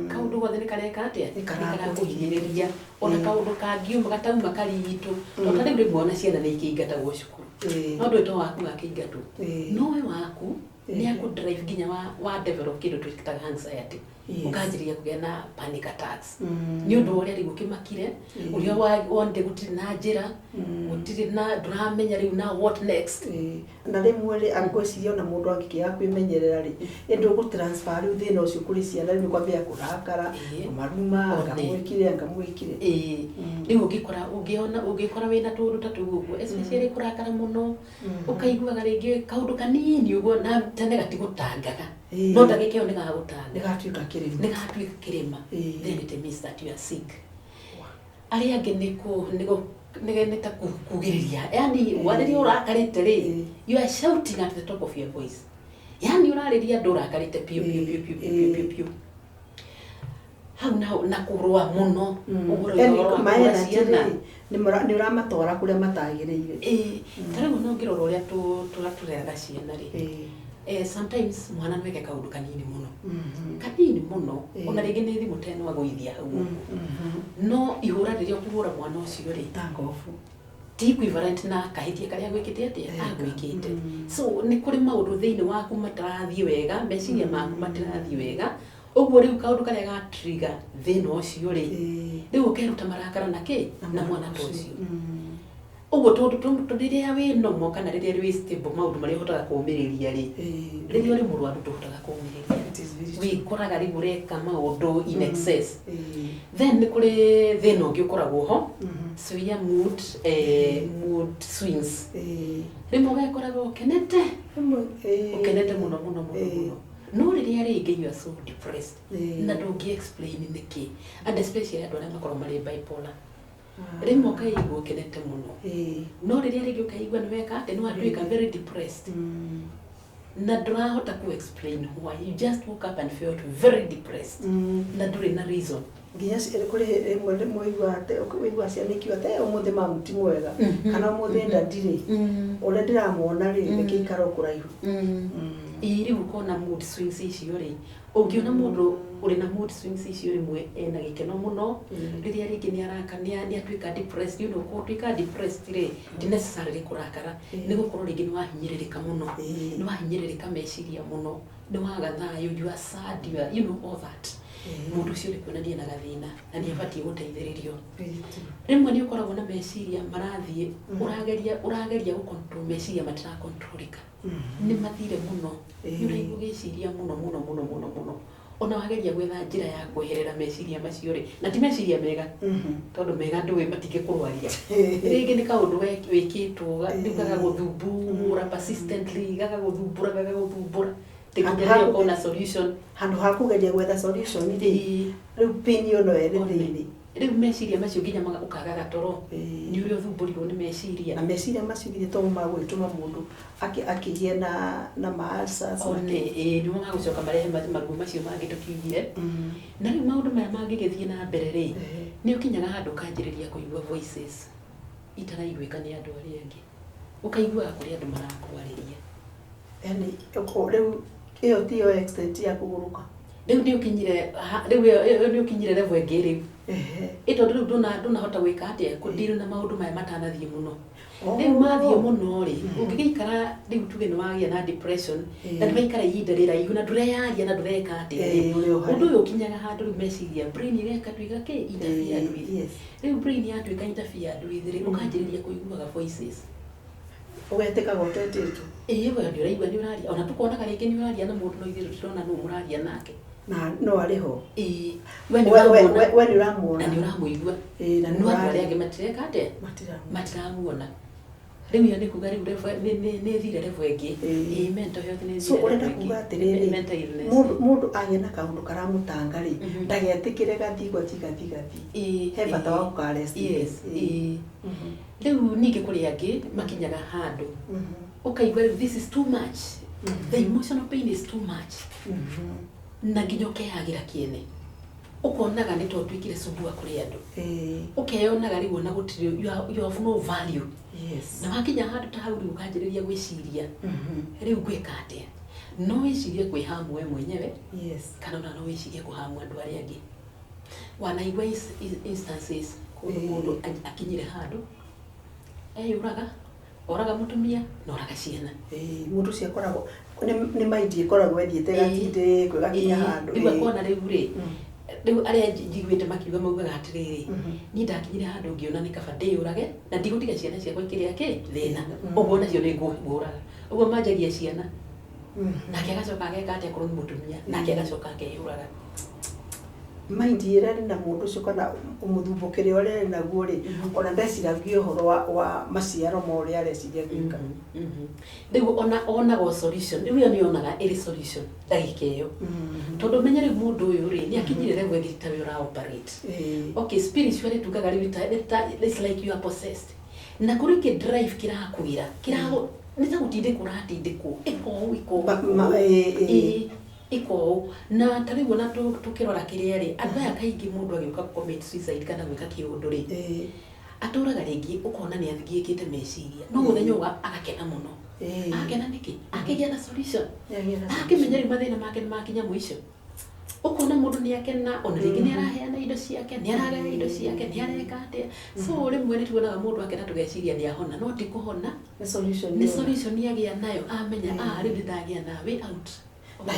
Kaũndũ gothe nĩ kareka atĩa? Nĩ Nĩ karakũhinyĩrĩria, ona kaũndũ kangiuma gatauma karitũ, tondũ ta rĩu rĩmwe ona ciana nĩ ikĩingatagwo cukuru, no ndũĩ to waku akĩingatwo, no we waku nĩ akũ drive nginya wa develop kĩndũ twĩtaga anxiety. Ũkanjĩrĩria kũgĩa na panic attacks nĩ ũndũ wa ũrĩa rĩu ũkĩmakire, ũrĩa wonire gũtirĩ na njĩra, gũtirĩ na, ndũramenya rĩu na what next. Ĩĩ. Na rĩmwe rĩ, angwĩciria ona mũndũ angĩkĩaga kwĩmenyerera rĩ, ĩndĩ ũgũ transfer rĩu thĩna ũcio kũrĩ ciana, rĩu nĩ kwambĩrĩria kũrakara, kũmaruma, ngamwĩkire, ngamwĩkire. Ĩĩ, rĩu ũngĩkora, ũngĩona, ũngĩkora wĩna tũũndũ ta tũu ũguo, especially kũrakara mũno, ũkaiguaga rĩngĩ kaũndũ kanini ũguo na tene gatigũtangaga, no ndagĩka ĩyo nĩ gagũtanga. Nĩ gatuĩka kĩrĩma. Nĩ gatuĩka kĩrĩma. Then it means that you are sick. Arĩa angĩ nĩ kũ nĩ gũ nĩ ta kugĩrĩria, yani rĩrĩa ũrakarĩte rĩ, you are shouting at the top of your voice, yani ũrarĩria andũ ũrakarĩte piũ piũ piũ piũ piũ piũ piũ hau na kũrũa mũno, ũhoro Yani ũhoro wa ma kũrũa energy ciana. rĩ, nĩ ũramatwara kũrĩa matagĩrĩire. Ĩĩ, ta rĩu ona ũngĩrora ũrĩa tũreraga ciana rĩ, sometimes mwana no eke kaũndũ kanini mũno, kanini mũno, ona rĩngĩ nĩ thimũ ta ĩno agũithia hau ũguo, no ihũra rĩrĩa ũkũhũra mwana ũcio rĩ, Ta ngobu. Ti equivalent na kahĩtia karĩa agwĩkĩte atĩa, agwĩkĩte. So nĩ kũrĩ maũndũ thĩinĩ waku matarathiĩ wega, meciria maku matirathiĩ wega, ũguo rĩu kaũndũ karĩa ga trigger thĩna ũcio rĩ, rĩu ũkeruta marakara na kĩ, na mwana ta ũcio. Ũguo tondũ rĩrĩa wĩ normal kana rĩrĩa wĩ stable, maũndũ marĩa ũhotaga kũũmĩrĩria rĩ, rĩrĩa ũrĩ mũrwaru ndũhotaga kũũmĩrĩria. It is very true. Wĩkoraga rĩu ũreka maũndũ in excess. Then nĩ kũrĩ thĩna ũngĩ ũkoragwo ho, severe mood swings. Rĩmwe ũgekoraga ũkenete, Rĩmwe, ũkenete mũno mũno mũno mũno, no rĩrĩa rĩngĩ you are so depressed na ndũngĩ explain nĩkĩ, and especially andũ arĩa makoragwo marĩ bipolar. Rĩmwe ũkaigua ũkenete mũno, no rĩrĩa rĩngĩ ũkaigua nĩ weka atĩ nĩ watuĩka very depressed na ndũrahota ku explain why. You just woke up and felt very depressed na ndũrĩ na reason. Nginya kũrĩ rĩmwe rĩmwe ũiguaga ciana ikiuga atĩ, "Eh, ũmũthĩ mamu ti mwega," kana, "Ũmũthĩ daddy rĩ, ũrĩa ndĩramuona rĩ, reke ikare o kũraihu." Ĩĩ, rĩu ũkona mood swings icio rĩ, ũngĩona mũndũ ũrĩ na mood swings icio, rĩmwe ena gĩkeno mũno, rĩrĩa rĩngĩ nĩ araka, nĩ atuĩka depressed. Gũtuĩka depressed rĩ, ti necessarily kũrakara, nĩ gũkorwo rĩngĩ nĩ wahinyĩrĩrĩka mũno, nĩ wahinyĩrĩrĩka meciria mũno, nĩ waga thayũ, you are sad, you are, you know all that. Mũndũ ũcio nĩ kuonania na gathĩna na nĩ abatiĩ gũteithĩrĩrio. Very true. Rĩmwe nĩ ũkoragwo na meciria marathiĩ, ũrageria gũ control meciria, matirakontrolĩka, nĩ mathire mũno. Nĩ ũraigua ũgĩciria mũno mũno mũno mũno mũno, ona wageria gwetha njĩra ya kweherera meciria macio rĩ, na ti meciria mega, tondũ mega ndũĩ matingĩkũrwaria. Rĩngĩ nĩ kaũndũ wĩkĩtwo rĩu gagagũthumbũra persistently, gagagũthumbũra, gagagũthumbũra nginya rĩrĩa ũkona solution. Handũ ha kũgeria gwetha solution rĩ, rĩu pain ĩyo no ĩrĩ thĩinĩ. Rĩu meciria macio nginya ũkaga gatoro, nĩ ũrĩa ũthumbũrirwo nĩ meciria. Na meciria macio githĩ to magũgĩtũma mũndũ akĩgĩe na ma ulcers na one kĩ. Ĩĩ, nĩmo magũcoka marehe maruo macio mangĩ tũkiugire. Na rĩu maũndũ maya mangĩgĩthiĩ na mbere rĩ, nĩ ũkinyaga handũ ũkanjĩrĩria kũigua voices itaraiguĩka nĩ andũ arĩa angĩ, ũkaiguaga kũrĩ andũ marakwarĩria. Yani rĩu ĩyo tiyo extent ya kũgũrũka. Rĩu nĩ ũkinyire rĩu ĩyo nĩ ũkinyire level ĩngĩ rĩu. Ĩ tondũ rĩu ndũnahota gwĩka atĩa, kũ-deal na maũndũ maya matanathiĩ mũno. Rĩu mathiĩ mũno rĩ, ũngĩgĩikara rĩu tuge nĩ wagĩa na depression na nĩ waikara ihinda rĩraihu na ndũreyaria na ndũreka atĩa rĩ, Ĩĩ, ũrĩ o harĩa. Ũndũ ũyũ ũkinyaga handũ rĩu meciria, brain ĩgeka tuĩka kĩ, interfered with. Rĩu brain yatuĩka interfered with rĩ, ũkanjĩrĩria kũiguaga voices. Ũgetĩkaga ũtetĩtwo. Ĩĩ, we nĩ ũraigua nĩ ũraria, ona tũkonaga rĩngĩ nĩ ũraria na mũndũ, no ithuĩ tũtirona nũ mũraria nake. Na no arĩ ho. Ĩĩ, we nĩ We ũramuona we nĩ ũramuona. Na nĩ ũramũigua. Na nĩ No andũ ũraria. arĩa angĩ matireka atĩa? Matiramuona. Matiramuona. Rĩu ĩyo nĩ kuga rĩu level nĩ ĩthire level ĩngĩ. Ĩĩ, mental health nĩ So ĩthire ũrenda level ĩngĩ. kuga atĩrĩrĩ, Mental illness. mũndũ agĩa na kaũndũ karamũtanga rĩ, ndagetĩkĩre gathi gwathi gathi gathi. He bata wa gũka-arrest. Yes, ĩĩ. Rĩu ningĩ kũrĩ angĩ makinyaga handũ ũkaigua rĩu this is too much, the emotional pain is too much, na nginya ũkeyagĩra kĩene, ũkonaga nĩ to ũtuĩkire sumbua kũrĩ andũ, ũkeyonaga rĩu ona gũtirĩ, you have no value. Na wakinya handũ ta hau rĩu ũkanjĩrĩria gwĩciria, rĩu ngwĩka atĩa? No wĩcirie kwĩhamu we mwenyewe, kana ona no wĩcirie kũhamu andũ arĩa angĩ. Wanaigua instances kũndũ mũndũ akinyire handũ eyũraga, Oraga mũtumia na oraga ciana. Ĩĩ, mũndũ ũcio akoragwo nĩ mind ĩkoragwo ĩthiĩte ĩgatindĩkwo ĩgakinya handũ. Rĩu akona rĩu rĩ, rĩu arĩa njiguĩte makiuga maugaga atĩrĩrĩ, niĩ ndakinyire handũ ngĩona nĩ kaba ndĩyũrage na ndigũtiga ciana ciakwa ikĩrĩa kĩ thĩna, ũguo nacio nĩ ngũraga, ũguo manjagia ciana. Nake agacoka ageka atĩa? Akorwo nĩ mũtumia, nake agacoka akeyũraga. Mind ĩrĩa arĩ na mũndũ ũcio kana mũthumbũkĩre ũrĩa arĩ naguo rĩ, ona ndeciragia ũhoro wa maciaro ma ũrĩa areciria gwĩka. Rĩu ona onaga o solution, rĩu ĩyo nĩ yonaga ĩrĩ solution ndagĩka ĩyo, tondũ menye rĩu mũndũ ũyũ rĩ, nĩ akinyire level ĩngĩ tawe ũra operate. Okay, spiritually tugaga rĩu it's like you are possessed, na kũrĩ kĩ drive kĩrakwĩra kĩra nĩ ta gũtindĩkwo ũratindĩkwo, ĩka ũũ, ĩka ũũ, ĩka ũũ. Ĩĩ, ĩka ũũ. Na ta rĩu ona tũkĩrora kĩrĩa rĩ, andũ aya kaingĩ mũndũ agĩũka commit suicide kana gwĩka kĩũndũ rĩ, atũraga rĩngĩ ũkona nĩ athiĩkĩte meciria, no mũthenya ũyũ agakena mũno. Akena nĩkĩ? Akĩgĩa na solution. Nĩagĩa na Akĩmenya rĩu mathĩna make nĩ makinya mũico, ũkona mũndũ nĩ akena, ona rĩngĩ nĩ araheana indo ciake, nĩ aragaya indo ciake, nĩ areka atĩa. So rĩmwe nĩ tuonaga mũndũ akena tũgeciria nĩ ahona, no ti kũhona. Nĩ solution. Nĩ solution agĩa nayo, amenya ah, rĩu nĩ ndagĩa na way out. Na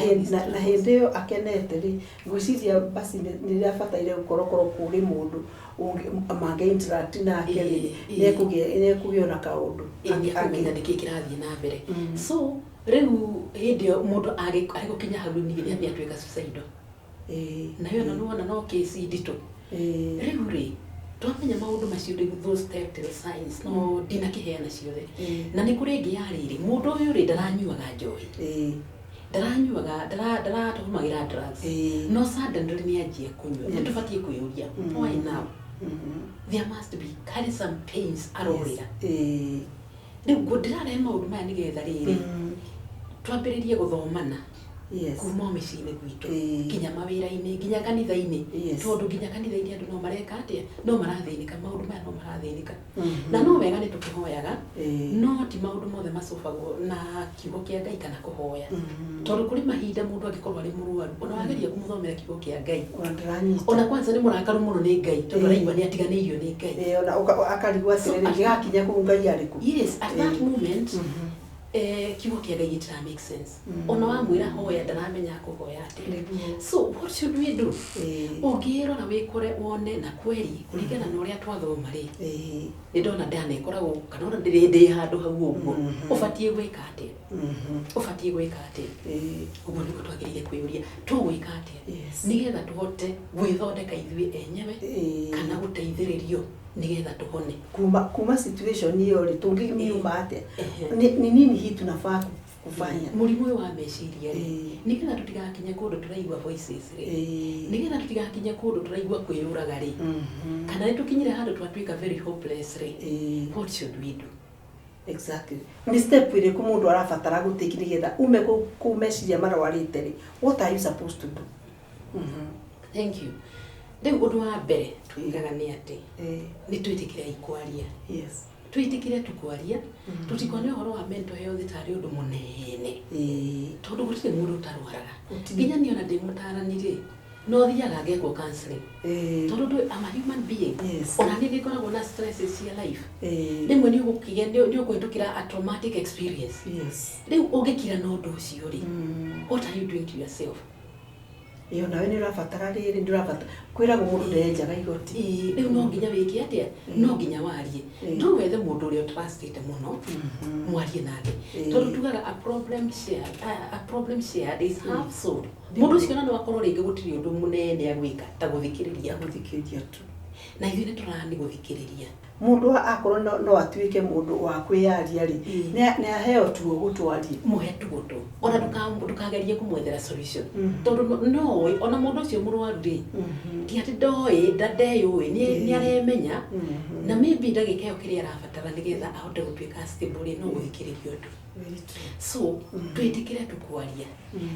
hĩndĩ ĩyo akenete rĩ, ngwĩciria basi nĩ rĩabataire gũkorwo korwo kũrĩ mũndũ mangĩ interact nake rĩ, nĩ ekũgĩa ona kaũndũ. Nĩ akũmenya nĩkĩ kĩrathiĩ na mbere. So rĩu hĩndĩ ĩyo mũndũ arĩ gũkinya hau, rĩu ningĩ nĩ atuĩka suicidal. Nayo ĩno nĩwona no kĩci nditũ. Rĩu rĩ, twamenya maũndũ macio rĩu, those telltale signs, no ndinakĩheana ciothe. Na nĩ kũrĩ ĩngĩ ya rĩrĩ, mũndũ ũyũ rĩ, ndaranyuaga njohi, ndaranyuaga, ndaratũmagĩra drugs, no suddenly nĩ anjia kũnyua. Nĩ tũbatiĩ kwĩyũria, why now? There must be harĩ some pains arorĩra. Rĩu ndĩrarehe maũndũ maya nĩgetha rĩrĩ, twambĩrĩrie gũthomana kuma o mĩciĩ-inĩ gwitũ, nginya mawĩra-inĩ, nginya kanitha-inĩ, tondũ nginya kanitha-inĩ andũ no mareka atĩa? No marathĩnĩka maũndũ maya, no marathĩnĩka. Na no wega nĩ tũkĩhoyaga, no ti maũndũ mothe macũbagwo na kiugo kĩa Ngai kana kũhoya, tondũ kũrĩ mahinda mũndũ angĩkorwo arĩ mũrwaru, ona wageria kũmũthomera kiugo kĩa Ngai, Ona ndaranyita. Ona kwanza nĩ mũrakaru mũno nĩ Ngai, tondũ araigua nĩ atiganĩirio nĩ Ngai. Ĩĩ, ona akarigwo atĩrĩrĩ, gĩgakinya kũu Ngai arĩ kũ? Yes, at that moment kiugo kĩa Ngai gĩtira make sense. Ona wamwĩra hoya, ndaramenya kũhoya atĩa. So what should we do? Ũngĩrora wĩkore wone na kweri kũringana na ũrĩa twathoma rĩ, nĩ ndona ndanekora gũkũ kana ona ndĩrĩ ndĩ handũ hau ũguo, ũbatiĩ gwĩka atĩa? Ũbatiĩ gwĩka atĩa? Ũguo nĩguo twagĩrĩire kwĩyũria, tũgwĩka atĩa nĩgetha tũhote gwĩthondeka ithuĩ enyewe kana gũteithĩrĩrio nĩgetha tũhone? Kuma situation ĩyo rĩ, tũngĩmiuma atĩa? Ni nini hii tunafaa kufanya? Mũrimũ ũyũ wa meciria rĩ, nĩgetha tũtigakinye kũndũ tũraigua voices rĩ, nĩgetha tũtigakinye kũndũ tũraigua kwĩyũraga rĩ, kana nĩ tũkinyire handũ twatuĩka very hopeless rĩ, what should we do? Exactly, nĩ step ĩrĩkũ mũndũ arabatara gũtake nĩgetha ume kũu meciria marwarĩte rĩ? What are you supposed to do? Thank you. Rĩu ũndũ wa mbere tugaga nĩ atĩ nĩ twĩtĩkĩre kwaria. Twĩtĩkĩre tukwaria, tũtikone ũhoro wa mental health tarĩ ũndũ mũnene, tondũ gũtirĩ mũndũ ũtarwaraga. Gũtirĩ. Nginya niĩ ona ndĩ mũtarani rĩ, no thiaga ngekwo counseling, tondũ I'm a human being. Ona niĩ nĩngoragwo na stresses cia life. Rĩmwe nĩ ũgũkĩgĩa, nĩ ũkũhĩtũkĩra a traumatic experience. Rĩu ũngĩkira na ũndũ ũcio rĩ, what are you doing to yourself? Ĩyo nawe nĩ ũrabatara rĩrĩ, nĩ ũrabatara kwĩragwo mũndũ ndenjaga igoti. Ĩĩ, rĩu no nginya wĩke atĩa? No nginya warie. No wethe mũndũ ũrĩa ũtrustĩte mũno, mwarie nake, tondũ tugaga a problem shared is half solved. Mũndũ ũcio ona no akorwo rĩngĩ gũtirĩ ũndũ mũnene agwĩka ta gũthikĩrĩria. Gũthikĩrĩria tu. Na ithuĩ nĩ tũrani gũthikĩrĩria. Mũndũ akorwo no atuĩke mũndũ wa kwĩyaria rĩ, nĩ aheo tuo gũtwarie. Mũhe tũgũtũ, ona ndũkagerie kũmwethera solution, tondũ no ũĩ ona mũndũ ũcio mũrwaru rĩ, ti atĩ ndoĩ, ndeyũĩ, nĩ aremenya, na maybe ndagĩka ĩyo kĩrĩa arabatara nĩgetha ahote gũtuĩka stable rĩ, no gũthikĩrĩrio tu. Very true. So twĩtĩkĩre tũkwaria,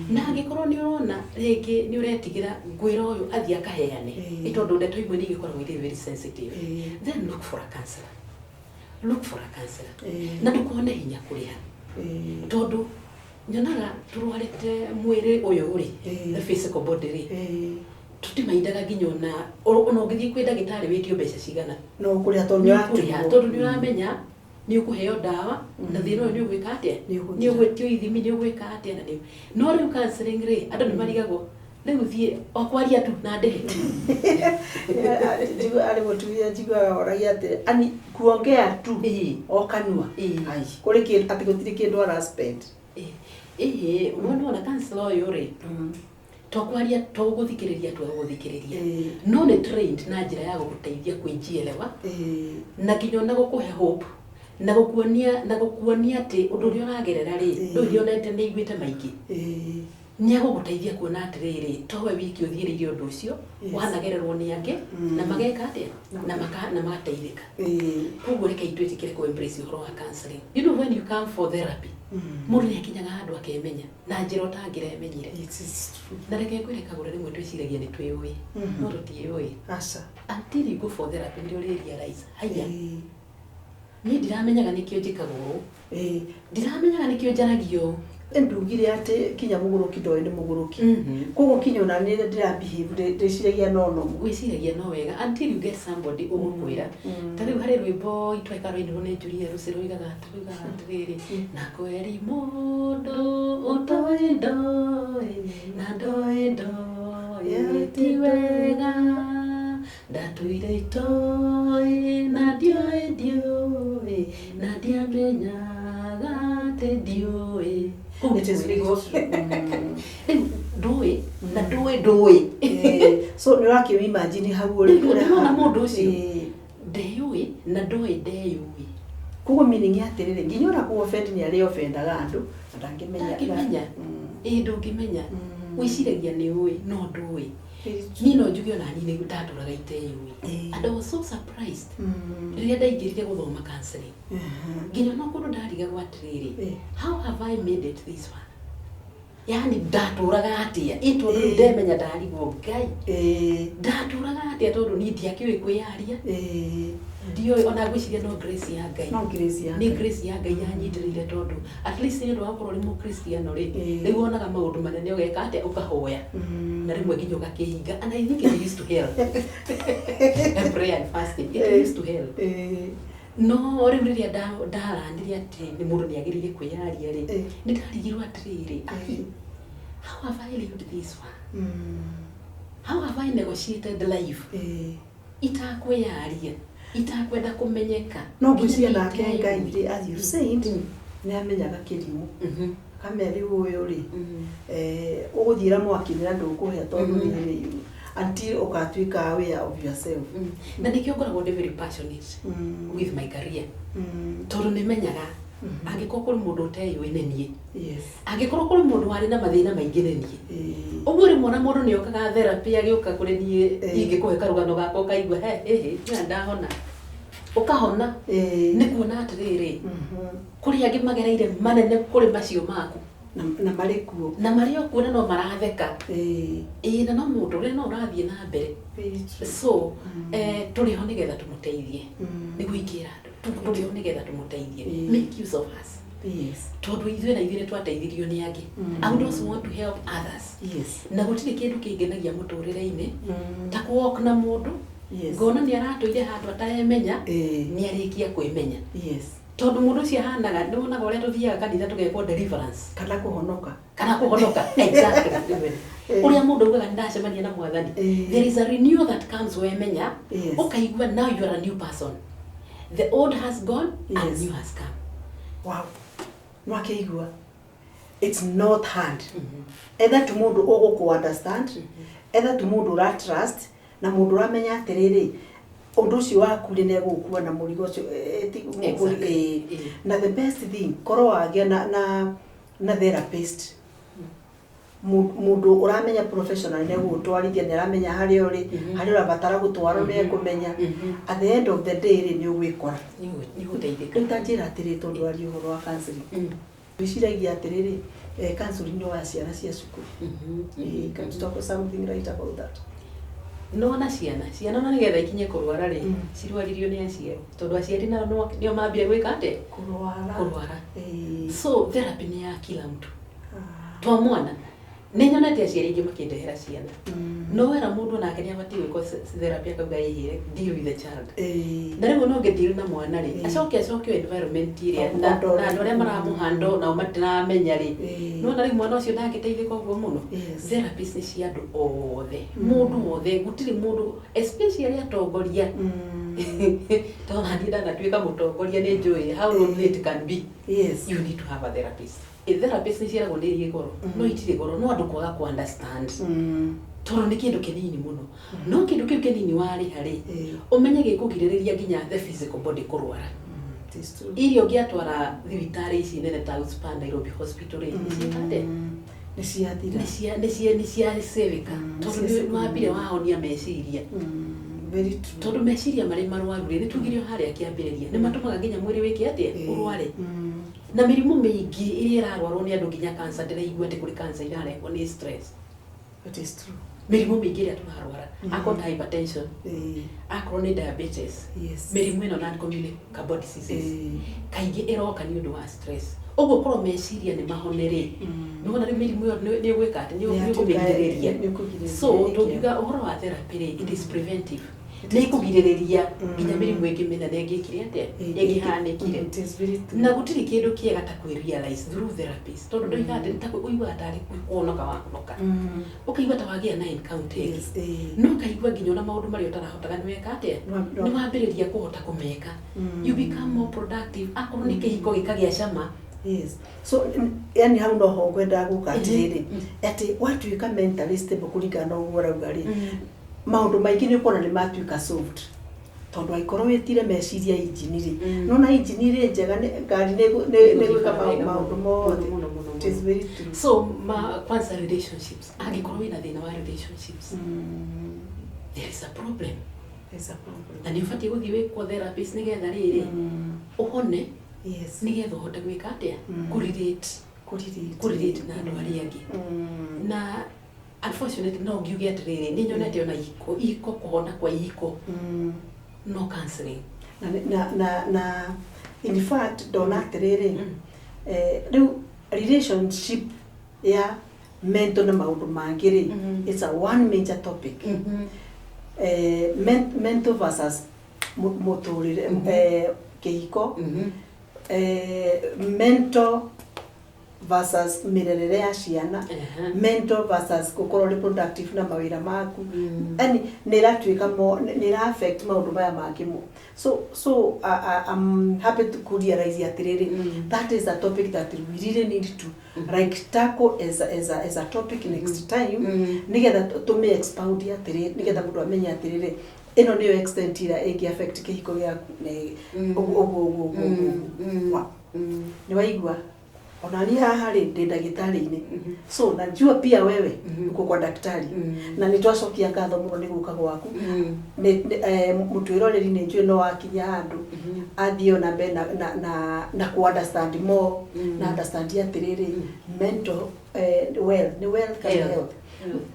na angĩkorwo nĩ ũrona rĩngĩ nĩ ũretigĩra ngwĩra ũyũ athiĩ akaheane, nĩ tondũ ndeto imwe nĩ igĩkoragwo irĩ very sensitive, then look for a counselor, look for a counselor. Na ndũkone hinya kũrĩha, tondũ nyonaga tũrwarĩte mwĩrĩ ũyũ rĩ, the physical body rĩ, tũtimaindaga nginya ona ũngĩthiĩ kwĩ ndagĩtarĩ wĩtio mbeca cigana, No kũrĩha tondũ nĩ nĩ ũkũrĩha, ũraturwo. Tondũ nĩ ũramenya. Nĩ ũkũheo ndawa na thĩna ũyũ nĩ ũgwĩka atĩa? Nĩ ũgũthira. Nĩ ũgwĩtio ithimi, nĩ ũgwĩka atĩa, na nĩ no rĩu counseling rĩ, andũ nĩ marigagwo rĩu thiĩ o kwaria tu na ndĩhe. Arĩ mũtumia njiguaga oragia atĩrĩ, ani kuongea tu o kanua. Ai, kũrĩ kĩndũ atĩ gũtirĩ kĩndũ ara spend. Ĩhĩ, wona counselor ũyũ rĩ, to kwaria, to gũthikĩrĩria tu egũgũthikĩrĩria, no nĩ trained na njĩra ya gũgũteithia kwĩjielewa na nginya ona gũkũhe hope na gũkuonia atĩ ũndũ ũrĩa ũragerera rĩ, ndũrĩ onete nĩ iguĩte maingĩ. Nĩ agũgũteithia kuona atĩrĩrĩ, towe wiki ũthiĩrĩire ũndũ ũcio, wanagererwo nĩ angĩ na mageka atĩa na magateithĩka. Koguo reke twĩtĩkĩre kũ embrace ũhoro wa counseling. You know, when you come for therapy, mũndũ nĩ akinyaga handũ akemenya na njĩra ũtangĩremenyire. It is true. Na reke ngwĩre, Kagũre, rĩmwe twĩciragia nĩ twĩũĩ, no tũtiĩũĩ. Aca. Until you go for therapy nĩrĩo ũrĩ realize, haiya, niĩ ndiramenyaga nĩkĩo njĩkaga ũũ, ndiramenyaga nĩkĩo njaragia ũũ. Ndugire atĩ kinya mũgũrũki ndoĩ nĩ mũgũrũki, koguo kinya ona nĩ ndĩra behave ndĩciragia no normal. Wĩciragia no wega until you get somebody ũgũkwĩra. Ta rĩu harĩ rwĩmbo itweka rwainirwo nĩ Julia Rusi ruigaga atĩrĩrĩ, na kweri mũndũ ũtoĩ ndoĩ na ndoĩ ndoĩ ti wega, ndatũire itoĩ na ndioĩ ndiũĩ na ndiamenyaga atĩ ndiũĩ. Kũu It is nĩ very kwĩrwo. true. Rĩu ndũĩ na ndũĩ ndũĩ. So nĩ ũrakĩ imagine hau ũrĩ Rĩu ũrĩa nĩwona hana. mũndũ ũcio? Ndeyũĩ na ndoĩ ndeyũĩ. Koguo meaning ya atĩrĩrĩ, nginya ona kũ offend nĩ arĩa offendaga andũ na ndangĩmenya. Ndangĩmenya. Ĩĩ, ndũngĩmenya. Wĩciragia nĩ ũĩ no ndũĩ. Niĩ no njuge ona niĩ nĩguo ndatũraga iteyũĩ, and I was so surprised rĩrĩa ndaingĩrire gũthoma counseling, nginya no kũndũ ndarigagwo atĩrĩrĩ, how have I made it this far? Yani ndatũraga atĩa ĩ tondũ rĩu ndemenya, ndarigwo, Ngai, ndatũraga atĩa, tondũ niĩ ndiakĩũĩ kwĩyaria, ndioĩ ona ngwĩciria no grace ya Ngai. No grace ya Nĩ Ngai. Grace ya Ngai yanyitĩrĩire, tondũ at least nĩ ũndũ wa gũkorwo ũrĩ mũkristiano rĩ, rĩu wonaga maũndũ manene ũgeka atĩa, ũkahoya, na rĩmwe nginya ũgakĩhinga, and I think it used to help, prayer and fasting, it used to help. No rĩu rĩrĩa ndaranire atĩ nĩ mũndũ nĩ agĩrĩire kwĩyaria rĩ, nĩ ndarigirwo atĩrĩrĩ, ai, how have I lived this far? How have I negotiated life itakwĩyaria, itakwenda kũmenyeka? No ngwĩciria Nginya nake nĩ Ngai iteyũĩ. rĩ, as you said, nĩ amenyaga kĩrimũ, akamenya rĩu ũyũ rĩ, ũgũthiĩra mwaki-inĩ na ndũkũhĩa, tondũ rĩrĩ, until ũgatuĩka aware of yourself. Na nĩkĩo ngoragwo ndĩ very passionate with my career, tondũ nĩ menyaga angĩkorwo kũrĩ mũndũ ũteyũĩ nĩ niĩ, angĩkorwo kũrĩ mũndũ warĩ na mathĩna maingĩ nĩ niĩ. Ũguo rĩmwe ona mũndũ nĩ okaga therapy, agĩũka kũrĩ niĩ, ingĩkũhe karũgano gakwa ũkaigua he ĩhĩ na ndahona, ũkahona. Nĩ kuona atĩrĩrĩ, kũrĩ angĩ magereire manene kũrĩ macio maku. Na marĩ kuo. Na marĩ o kuo na no maratheka. Ĩĩ, na no mũndũ ũrĩa no ũrathiĩ na mbere. Very true. So tũrĩ ho nĩgetha tũmũteithie. Nĩguo ingĩra andũ, tũrĩ ho nĩgetha tũmũteithie. Make use of us, tondũ ithuĩ na ithuĩ nĩ twateithirio nĩ angĩ. I would also want to help others. Na gũtirĩ kĩndũ kĩngenagia mũtũrĩre-inĩ ta kũwalk na mũndũ, ngona nĩ aratũire handũ ataremenya, nĩ arĩkia kwĩmenya, tondũ mũndũ ũcio ahanaga, nĩ wonaga ũrĩa tũthiaga kanitha tũgekwo deliverance. Kana kũhonoka. Kana kũhonoka, exactly. Ũrĩa mũndũ augaga nĩ ndacemania na Mwathani, there is a renewal that comes wemenya, ũkaigua now you are a new person, the old has gone and new has come. Wow, nwakĩigua, it's not hard. Etha tu mũndũ ũgũkũ understand, etha tu mũndũ ũra trust na mũndũ ũramenya atĩrĩrĩ, ũndũ ũcio waku rĩ, nĩegũgũkua na mũrigo ũcio, Na the best thing, korwo wagĩa na therapist, mũndũ ũramenya professional, nĩegũgũtwarithia, nĩ aramenya harĩa ũrĩ, harĩa ũrabatara gũtwarwo nĩ ekũmenya. At the end of the day rĩ, nĩ ũgwĩkora Nĩ ũgũteithĩka. Rĩu ta njĩra atĩrĩ, tondũ aria ũhoro wa counseling, wĩciragia atĩrĩrĩ, counseling nĩ wa ciana cia cukuru. Can you talk something right about that? Nona ciana ona nĩgetha ikinye kũrwara rĩ, cirwaririo nĩ aciari, tondũ aciari nao nĩo mambire gwĩka atĩa? Kũrwara. Kũrwara. So therapy nĩ ya kila mtu. Twa mwana Nĩ nyonete aciari aingĩ makĩndehera ciana, no wera mũndũ nake nĩ abatiĩ gwĩkwo therapy, akauga ĩhĩre deal with the child. Na rĩu ona ũngĩ deal na mwana rĩ, acoke environment ĩrĩa na andũ arĩa maramũhandle nao matiramenya rĩ, nĩwona rĩu mwana ũcio ndangĩteithĩka ũguo mũno. Therapist nĩ cia andũ othe, mũndũ wothe, gũtirĩ mũndũ, especially atongoria, tondũ naniĩ ndanatuĩka mũtongoria nĩ njũĩ how lonely it can be. You need to have a therapist. Therapist nĩ ciĩragwo nĩ irĩ goro, no itirĩ goro, no andũ kwaga ku understand, tondũ nĩ kĩndũ kĩnini mũno, no kĩndũ kĩu kĩnini warĩha rĩ, ũmenye gĩkũgirĩrĩria nginya the physical body kũrwara. It is true. Iria ũngĩatwara thibitarĩ ici nene ta Outspan Nairobi Hospital rĩ, nĩ ciĩkate. Nĩ ciathira. Nĩ cia sevika, tondũ nĩ wambire wahonia meciria. Very true. Tondũ meciria marĩ marwaru rĩ, nĩ tugire o harĩa kĩambĩrĩria, nĩ matũmaga nginya mwĩrĩ wĩke atĩa? Ũrware. Na mĩrimũ mĩingĩ ĩrĩa ĩrarwarwo nĩ andũ, nginya cancer, ndĩraigua atĩ kũrĩ cancer irarehwo nĩ stress. It is true. Mĩrimũ mĩingĩ ĩrĩa tũrarwara, akorwo ta hypertension, akorwo nĩ diabetes, mĩrimũ ĩno non communicable diseases, kaingĩ ĩroka nĩ ũndũ wa stress. Ũguo korwo meciria nĩ mahone rĩ, nĩwona rĩu mĩrimũ ĩyo nĩ ũgwĩka atĩ nĩ ũkũmĩgirĩrĩria. Nĩ ũkũgirĩrĩria. So tũngiuga ũhoro wa therapy rĩ, it is preventive, nĩ ĩkũgirĩrĩria nginya mĩrimũ ĩngĩ mĩnene ĩngĩkire atĩa, ĩngĩhanĩkire. It is very true. Na gũtirĩ kĩndũ kĩega ta kwĩ realize through therapist, tondũ ndoiga atĩ nĩ ta ũiguaga tarĩ kũhonoka wahonoka, ũkaigua ta wagĩa na encounter ĩngĩ. No ũkaigua nginya ona maũndũ marĩa ũtarahotaga nĩ weka atĩa, nĩ wambĩrĩria kũhota kũmeka. You become more productive, akorwo nĩ kĩhiko gĩkagĩa cama. Yes. So yani hau noho ngwendaga gũka atĩrĩrĩ, atĩ watuĩka mentally stable kũringana na ũguo ũrauga rĩ, maũndũ maingĩ nĩ ũkuona nĩ matuĩka solved, tondũ angĩkorwo wĩtire meciria injini rĩ, nona injini rĩ njega ngari nĩ gwĩka maũndũ mothe. Mũno, mũno. It is very true. So kwanza relationships, angĩkorwo wĩna thĩna wa relationships, there is a problem. There's a problem. Na nĩ ũbatiĩ gũthiĩ wĩkwo therapist nĩgetha rĩrĩ ũhone, nĩgetha ũhote gwĩka atĩa? Kũrelate. Kũrelate. Kũrelate na andũ arĩa angĩ. Na unfortunately no ngiuge atĩrĩrĩ, nĩ nyonete ona iko kũhona kwa iko, no counseling. Na in fact ndona atĩrĩrĩ, rĩu relationship ya mental na maũndũ mangĩ rĩ, it's a one major topic. Mental versus mũtũrĩre, kĩhiko, mental versus mĩrerere ya ciana, mental versus gũkorwo reproductive na mawĩra maku. Yani nĩ ĩratuĩka nĩ ĩra affect maũndũ maya mangĩ mo. So I'm happy to kurealize atĩrĩrĩ, that is a topic that we really need to like tackle as a topic next time, nĩgetha tũmĩ expound atĩrĩ, nĩgetha mũndũ amenye atĩrĩrĩ, ĩno nĩyo extent ĩrĩa ĩngĩ affect kĩhiko gĩaku nĩ ũguo ũguo ũguo ũguo ũguo. Nĩ waigua ona niĩ haha rĩ, ndĩ ndagĩtarĩ-inĩ, so najua pia wewe uko kwa daktari, na nĩ twacokia ngatho mũno nĩ gũka gwaku. Mũtwĩroreri nĩ njũĩ no wakinya handũ athiĩ ona mbere na ku understand more, na understand atĩrĩrĩ, mental well nĩ wealth kana Health. Health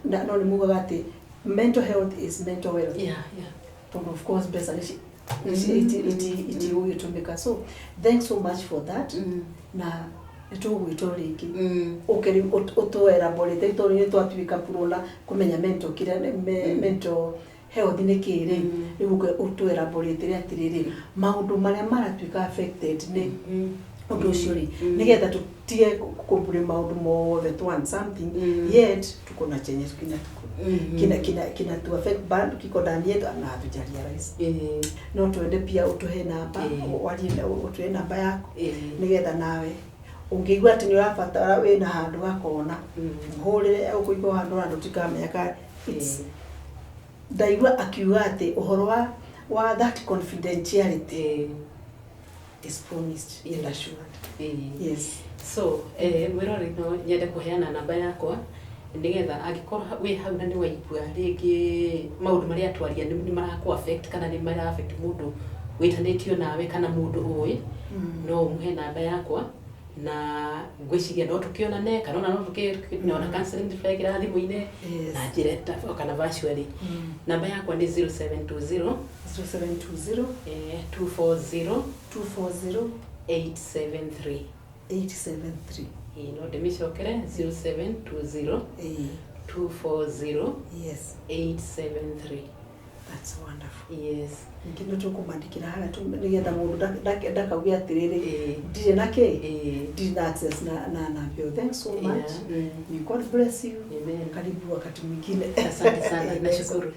na no nĩ mugaga atĩ mental health is mental wealth, tondũ of course mbeca nĩ itigũgĩtũmĩka. So thanks so much for that, na nĩ tũgwĩtwo rĩngĩ ũke rĩu ũtũ-elaborate, tondũ nĩ twatuĩka purona kũmenya mental kĩrĩa mental health nĩ kĩĩ rĩ. Rĩu ũke ũtũ-elaborate atĩrĩrĩ, maũndũ marĩa maratuĩka affected nĩ ũndũ ũcio rĩ, nĩgetha tũtige kũmbũrĩ maũndũ mothe to want something, yet tuko na chenye kina tu affect bado kiko ndani yetu na hatuja realize. No twende pia ũtũhe namba, warie ũtũhe namba yaku, nĩgetha nawe ũngĩigua atĩ nĩ ũrabatara wĩna handũ gakona, hũrĩre ũkũigua handũ handũ tikamenya ka it's ndaigua akiuga atĩ ũhoro wa that confidentiality is promised and assured. Yes. So mwĩroreri, no nyende kũheana namba yakwa nĩgetha angĩkorwo wĩ hau na nĩ waigua rĩngĩ maũndũ marĩa twaria nĩ marakũ affect kana nĩ mara affect mũndũ wĩtanĩtio nawe kana mũndũ ũĩ, no ũmũhe namba yakwa, na ngwĩciria no tũkĩonane kana ona no tũkĩona counseling tũrekĩra thimũ-inĩ na njĩra kana virtually. Namba yakwa nĩ 0720 0720 240 240 873. 873. Ĩĩ, no ndĩmĩcokere 0720 240 Yes, 873. that's wonderful. Yes. Ningĩ nĩ tũkũmandĩkĩra harĩa nĩgetha mũndũ ndakauge atĩrĩrĩ, Ĩĩ. ndirĩ na kĩ, Ĩĩ. ndirĩ na access na namba ĩyo. Thanks so much. Yeah. May God bless you. Amen. Karibu wakati mwingine. Asante sana, nashukuru.